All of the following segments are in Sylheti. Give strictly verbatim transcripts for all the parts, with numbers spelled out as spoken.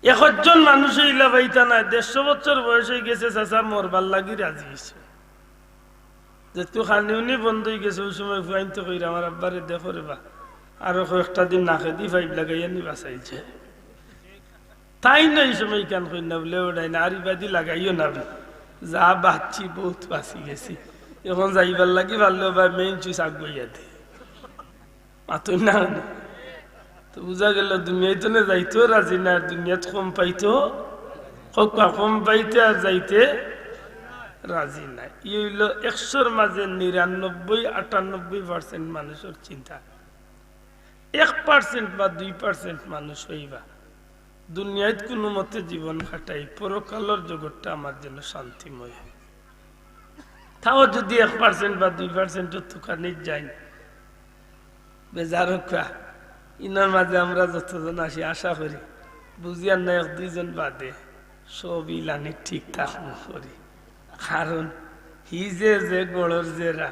একজন মানুষ ইলা পাইতা নায়, দেড়শো বছর বয়স অইগেছে, চাচা মরবার লাগি রাজি অইছে। যেহেতু খানি উনি বন্ধ অইগেছে, অউ সময় ফুয়াইন্তে কইরা, "আমার আব্বারে দেখো রে বা, আরো কয়েকটা দিন নাকেদি পাইপ লাগাইয়া নি বাঁচাইছে।" তাইন ই সময় ইখান কইন না বুলে, "ওটাই না, আর ইবাদি লাগাইও না বে। যা বাঁচছি, বউত বাঁচি গেছি। এখন যাইবার লাগি পারলেও বা মেইন সুইচ আগুয়াইয়া দে।" মাতইন না। তো বুঝা গেল, দুনিয়াত থনে যাইতেও রাজি না, আর দুনিয়াত কম পাইতেও, কম পাইতে আর যাইতে রাজি না। ই অইলো একশোর মাঝে নিরানব্বই, আটানব্বই percent মানুষর চিন্তা। এক percent বা দুই percent মানুষ অইবা, দুনিয়াত কুনু মতে জীবন কাটাই, পরকালর জগৎটা আমার যেন শান্তিময় অয়। তাও যদি এক percent বা দুই percent-ও তুকানিত যাইন, বেজার অউক্কা। ইনর মাঝে আমরা যতজন আছি, আশা করি, বুঝিয়ার না এক দুইজন বাদে, সব ইলানি ঠিকঠাক করি। কারণ হি যে, যে গড়র যেরা,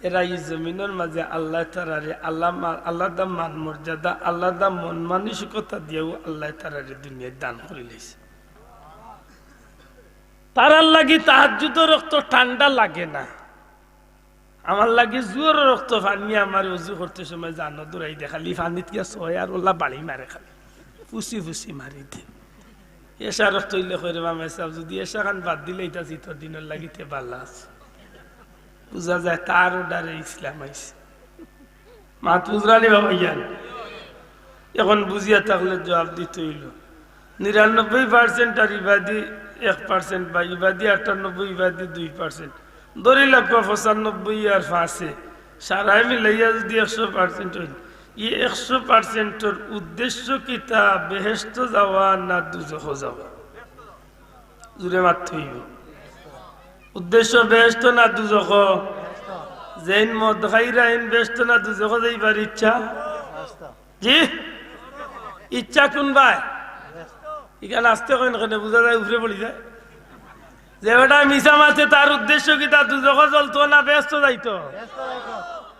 এরা ই জমিনর মাঝে আল্লায় তারারে আল্লা-, আলাদা মান মর্যাদা, আলাদা মন মানসিকতা দিয়াও আল্লায় তারারে দুনিয়াত দান করিলাইছে। তারার লাগি তাহাজ্জুদর অক্ত ঠান্ডা লাগে না। আমার লাগি জোয়ারর অক্ত পানি আমার অজু করতে সময় জানো দৌড়াই দে, খালি পানিত গিয়া ছয় আর ওলা বাড়ি মারে, খালি ফুসি ফুসি মারি দে। এশার অক্ত অইলে কইরে, "মামা সাব, যদি এশা খান বাদ দিলে ইটা চিতর দিনর লাগি তে বালা আছে।" বুঝা যায় তার অর্ডারে ইসলাম আইছে। মাত বুঝরা নি বাবা ইয়ান? এখন বুঝিয়া থাকলে জবাব দিতে অইলো। নিরানব্বই percent আর ইবাদি এক percent, বা ইবাদি আটানব্বই, ইবাদি দুই percent, ধরি লাগবা পঁচানব্বই আর পাঁচে, সারায় মিলাইয়া যদি একশো percent অইন, ই একশো percent-র উদ্দেশ্য কিতা? বেহেশত যাওয়া না দুজখো যাওয়া? জুরে মাততে অইবো। উদ্দেশ্য বেহেশত না দুজখো? যেইন মদ খাইরা, এইন বেহেশত না দুজখো যাইবার ইচ্ছা? জি? ইচ্ছা কুনবায়? ইখান আস্তে কইন কেনে, বুঝা যায় উপরে পড়ি যায়। যে বেটা মিছা মাতে, তার উদ্দেশ্য কিতা? দুজখো জ্বলতো না বেহেশত যাইতো?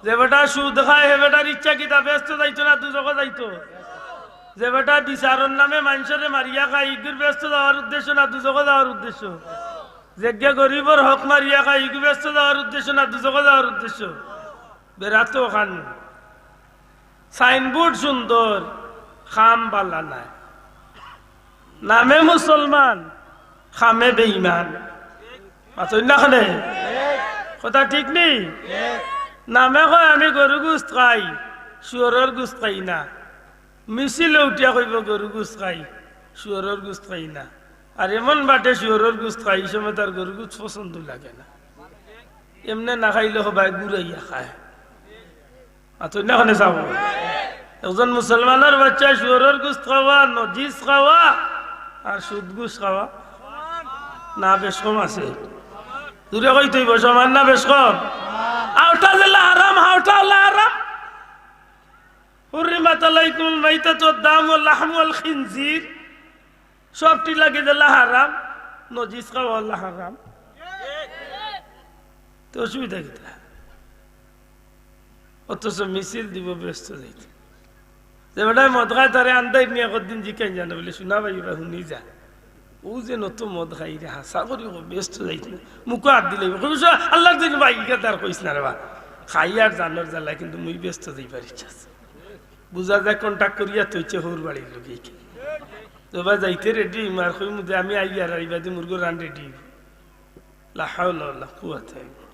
যে বেটা সুদ খায়, হে বেটার ইচ্ছা কিতা? বেহেশত যাইতো না দুজখো যাইতো? যে বেটা বিচারর নামে মানষরে মারিয়া খায়, ইগুর বেহেশত যাওয়ার উদ্দেশ্য না দুজখো যাওয়ার উদ্দেশ্য? যেগিয়ে গরিবর হক মারিয়া খায়, ইগু বেহেশত যাওয়ার উদ্দেশ্য না দুজখো যাওয়ার উদ্দেশ্য? বেড়াতো খান। সাইনবোর্ড সুন্দর, কাম বালা নাই। নামে মুসলমান, কামে বেঈমান। মাতইন না কেনে? কথা ঠিক নি? নামে কয় আমি গরু গুস্ত খাই, শুয়রর গুস্ত খাই না। মিছিলে উঠিয়া কইবো গরু গুস্ত খাই, শুয়রর গুস্ত খাই না। আর এমন বাটে শুয়রর গুস্ত খাই, ই সময় তার গরু গুস্ত পছন্দ লাগে না। এমনে না খাইলে হবায় গুড়াইয়া খায়। মাতইন না কেনে চাও? একজন মুসলমানর বাচ্চা শুয়রর গুস্ত খাওয়া, নজিস খাওয়া আর সুদ ঘুষ খাওয়া না বেশ কম আছে? জুরে কইতে অইবো, সমান না বেশ কম? হাউটা যেলা হারাম, হাউটা অলা হারাম। হুররিমাত আলাইকুমুল মাইতাতু ওয়াদ দামু ওয়া লাহমুল খিনজির। সবটি লাগি যেলা হারাম, নজিস খাওয়া অলা হারাম। তো অসুবিধা কিতা? অথচ মিছিল দিবো বেহেস্তো যাইতে। যে বেটায় মদ খায় তারে আন্দাইর নিয়া কদিন জিকাইন জানো বুলে, "শুনা ভাই, এবার হুনি যা। অউ যে নতুন মদ খাই রে, হাছা করি কও, বেহেস্তো যাইতে না।" মুখো আত দিলে, "কইবো, আল্লার দিন ভাই, ইগু তার কইস না রে বা। খাই আর জানর জ্বালায়, কিন্তু মুই বেহেস্তো যাইবার ইচ্ছা আছে।" বুঝা যায় কন্টাক্ট করিয়া থইছে হউর বাড়ির লগে। তো বা যাইতে রেডি, মার কইমু যে আমি আইয়ার, আর ইবাদি মুরগো রান রেডি। লা হাওলা ওয়ালা কুওয়াতা ইল্লা